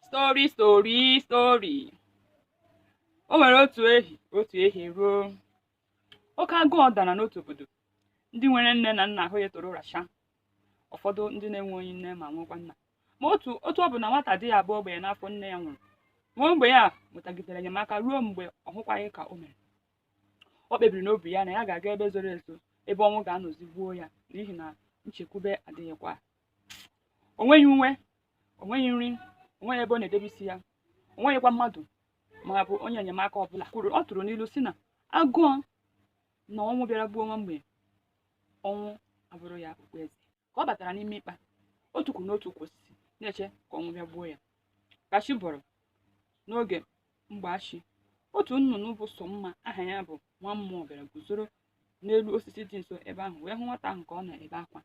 Story, story, story. O nwere otu ehi ruo. Oke agụụ dara n'otu obodo. Ndị nwere nne na nna ahụghị tụrụ racha. Ụfọdụ ndị na-enweghị nne ma nwekwa nna. Ma otu ọ bụ na nwata dị ya abụọ ogbenye n'afọ nne ya nwụrụ. Nwa ogbenye a nwetagidere enyemaka ruo mgbe ọ hụkwaghị ka o mere. O kpebiri n'obi ya na ya ga-aga ebe zoro ezo ebe ọnwụ ga-anọzi gbuo ya n'ihi na nchekwube adịghịkwa. O nweghị uwe, o nweghị nri, o nweghị ebe ọ na-edebe isi ya, o nweghịkwa mmadụ ma ọ bụ onye enyemaka ọbụla. Kwuru ọ tụrụ n'ilu sị na agụụ na ọnwụ bịara gbuo nwa mgbe ọnwụ abụrụ ya okpueze. Ka ọ batara n'ime ịkpa, o tukwuru n'otu ukwu osisi na-eche ka ọnwụ bịa gbuo ya. Ka chi bọrọ n'oge mgbachi, otu nnụnụ bụ sọ mma aha ya bụ nwa mmụọ bịara guzoro n'elu osisi dị nso ebe ahụ wee hụ nwata ahụ ka ọ na-ebe akwa.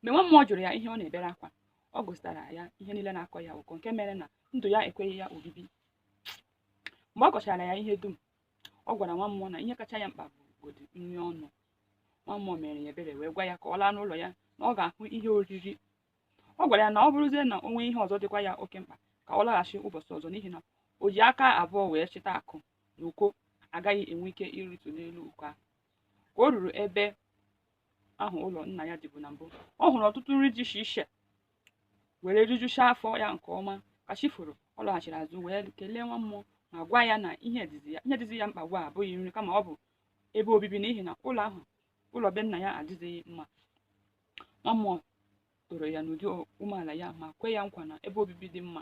Mgbe nwa mmụọ jụrụ ya ihe ọ na-ebere akwa, ọ gositara ya ihe niile na-akọ ya ụkọ nke mere na ndụ ya ekweghị ya obibi. Mgbe ọ kọchara ya ihe dum, ọ gwara nwa mmụọ na ihe kacha ya mkpa bụ godi nri ọnụ. Nwa mmụọ mere ya ebere wee gwa ya ka ọ laa n'ụlọ ya na ọ ga-ahụ ihe oriri. Ọ gwara ya na ọ bụrụzie na o nwee ihe ọzọ dịkwa ya oke mkpa ka ọ laghachi ụbọchị ọzọ n'ihi na o ji aka abụọ wee chịta akụ na uko agaghị enwe ike ịrịtu n'elu uko ahụ. Ka o ruru ebe ahụ ụlọ nna ya dịbu na mbụ, ọ hụrụ ọtụtụ nri dị iche iche were rijuchaa afọ ya nke ọma. Ka chi foro, ọ lọghachiri azụ wee kelee nwa mmụọ ma gwa ya na ihe dịzi ya mkpa ugbu a abụghị nri kama ọ bụ ebe obibi n'ihi na ụlọ ahụ ụlọ be nna ya adịzighị mma. Nwa mmụọ toro ya n'ụdị umeala ya ma kwe ya nkwa na ebe obibi dị mma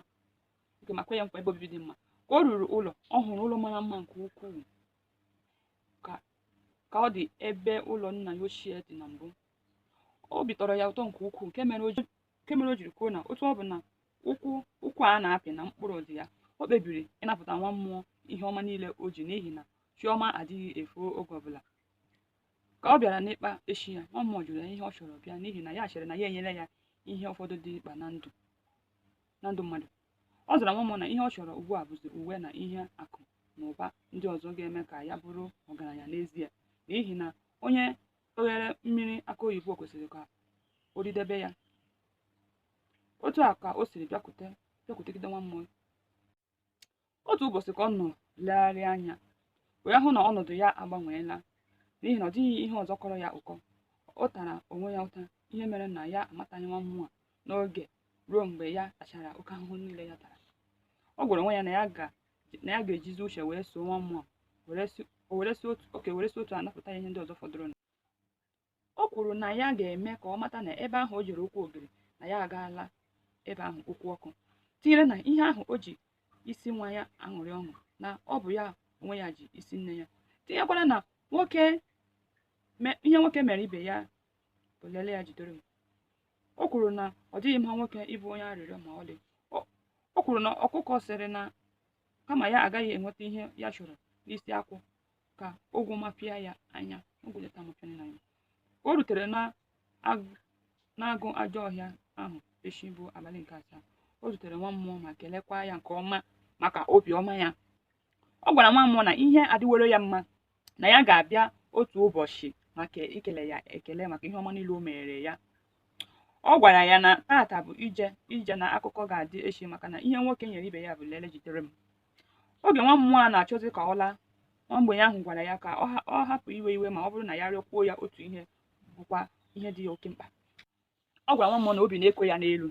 ma kwe ya nkwa ebe obibi dị mma. Ka o ruru ụlọ, ọ hụrụ ụlọ mara mma nke ukwuu ka ọ dị ebe ụlọ nna ya ochie dị na mbụ. Obi tọrọ ya ụtọ nke ukwuu nke mere o jiri kwuo na otu ọ bụ na ụkwụ a na-apị na mkpụrụ dị ya, o kpebiri ịnapụta nwa mmụọ ihe ọma niile o ji n'ihi na chiọma adịghị efu oge ọbụla. Ka ọ bịara n'ịkpa echi ya, nwa mmụọ jụrụ ya ihe ọ chọrọ bịa n'ihi na ya chere na ya enyela ya ihe ụfọdụ dị mkpa na ndụ mmadụ. Ọ zara nwa mmụọ na ihe ọ chọrọ ugbu a bụzi uwe na ihe akụ na ụba ndị ọzọ ga-eme ka ya bụrụ ọgaranya n'ezie n'ihi na onye tọghere mmiri akụ oyibo kwesịrị ka o ridebe ya. Otu a ka o siri bịakwutegide nwa mmụọ. Otu ụbọchị ka ọ nọ legharịa anya wee hụ na ọnọdụ ya agbanweela n'ihi na ọ dịghị ihe ọzọ kọrọ ya ụkọ. Ọ tara onwe ya ụta ihe mere na ya amataghị nwa mmụọ n'oge ruo mgbe ya tachara oke ahụhụ niile ya tara. Ọ gwara onwe ya na ya ga-ejizi uche wee soo nwa mmụọ were si otu a napụta ihe ndị ọzọ fọdụrụ. O kwuru na ya ga-eme ka ọ mata na ebe ahụ o jere ụkwụ ogiri na ya agaala ebe ahụ ụkwụ ọkụ, tinyere na ihe ahụ o ji isi nwa ya aṅụrị ọṅụ na ọ bụ ya onwe ya ji isi nne ya, tinyekwara na ihe nwoke mere ibe ya bụ lele ya jidere m. O kwuru na ọ dịghị mma nwoke ịbụ onye arịrịọ ma ọlị. O kwuru na ọkụkọ sịrị na kama ya agaghị enweta ihe ya chọrọ n'isi akwụ ka ogwu mapịa ya anya. Ka o rutere n'agụ ajọ ọhịa ahụ echi bụ abalị nke asaa, o zutere nwa mmụọ ma kelekwa ya nke ọma maka obiọma ya. Ọ gwara nwa mmụọ na ihe adịworo ya mma na ya ga-abịa otu ụbọchị maka ikele ya ekele maka ihe ọma niile o mere ya. Ọ gwara ya na tata bụ ije na akụkọ ga-adị echi maka na ihe nwoke nyere ibe ya bụ lele jidere m. Oge nwa mmụọ a na-achọzi ka ọ laa, nwa mgbenye ahụ gwara ya ka ọ hapụ iwe iwe ma ọ bụrụ na ya rịọkwuo ya otu ihe bụkwa ihe dị ya oke mkpa. Ọ gwara nwa mmụọ na obi na-ekwe ya n'elu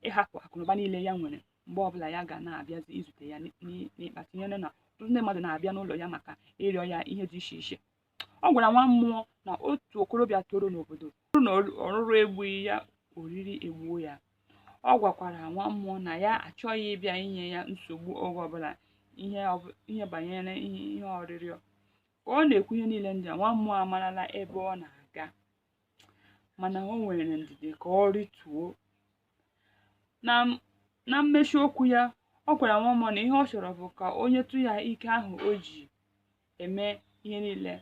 ịhapụ akụnụba niile ya nwere mgbe ọbụla ya ga na-abịazi izute ya n'ịkpa, tinyere na ọtụtụ ndị mmadụ na-abịa n'ụlọ ya maka ịrịọ ya ihe dị iche iche. Ọ gwara nwa mmụọ na otu okorobịa toro n'obodo bụrụ na ọrụrụ egbughị ya oriri egbuo ya. Ọ gwakwara nwa mmụọ na ya achọghị ịbịa inye ya nsogbu oge ọbụla ihe banyere ihe ọrịrịọ. Ka ọ na-ekwu ihe niile ndị a, nwa mmụọ amarala ebe ọ na-aga mana o nwere ndidi ka ọ rịtuo. Na mmechi okwu ya, ọ gwara nwa mmụọ na ihe ọ chọrọ bụ ka o nyetụ ya ike ahụ o ji eme ihe niile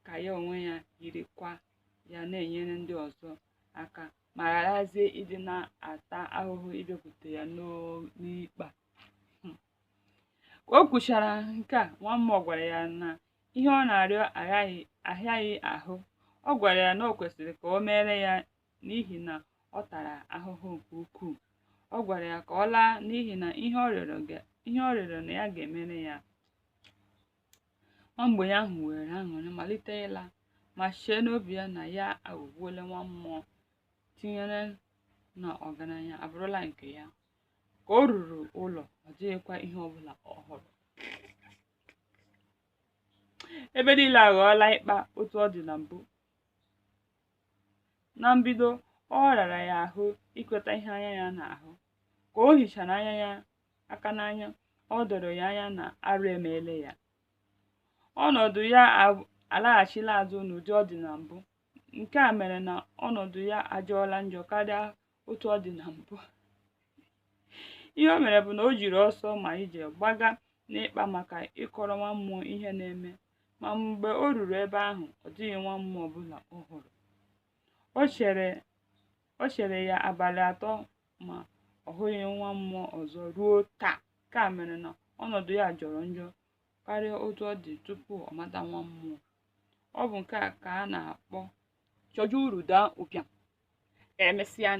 ka ya onwe ya yirikwa ya na-enyere ndị ọzọ aka ma gharazie ịdị na-ata ahụhụ ịbịakwute ya n'ịkpa. Ka o kwuchara nke a, nwa mmụọ gwara ya na ihe ọ na-arịọ ahịaghị ahụ. Ọ gwara ya na o kwesịrị ka o meere ya n'ihi na ọ tara ahụhụ nke ukwuu. Ọ Ọ gwara ya ka ọ laa n'ihi na ihe ọ rịọrọ ihe ọ rịọrọ na ya ga-emere ya. Nwa mgbei ahụ were aṅụrị malite ịla ma chee n'obi ya na ya aghọgbuola nwa mmụọ tinyere na ọgaranya abụrụla nke ya. Ka o ruru ụlọ, ọ dịghịkwa ihe ọbụla ọ hụrụ. Ebe niile aghọọla ịkpa otu ọ dị na mbụ. Na mbido, ọ rara ya ahụ ikweta ihe anya ya na-ahụ. Ka o hichara anya ya aka n'anya, ọ doro ya anya na arụ emeela ya. Ọnọdụ ya alaghachila azụ n'ụdị ọ dị na mbụ. Nke a mere na ọnọdụ ya ajọọla njọ karịa otu ọ dị na mbụ. Ihe o mere bụ na o jiri ọsọ ma ije gbaga n'ịkpa maka ịkọrọ nwa mmụọ ihe na-eme. Ma mgbe o ruru ebe ahụ, ọ dịghị nwa mmụọ ọbụla ọ hụrụ. O chere ya abalị 3 ma ọ hụghị nwa mmụọ ọzọ ruo taa. Nke a mere na ọnọdụ ya jọrọ njọ karịa otu ọ dị tupu ọ mata nwa mmụọ. Ọ bụ nke a ka a na-akpọ chọjụ uru daa ụbịam. Ka emesịa.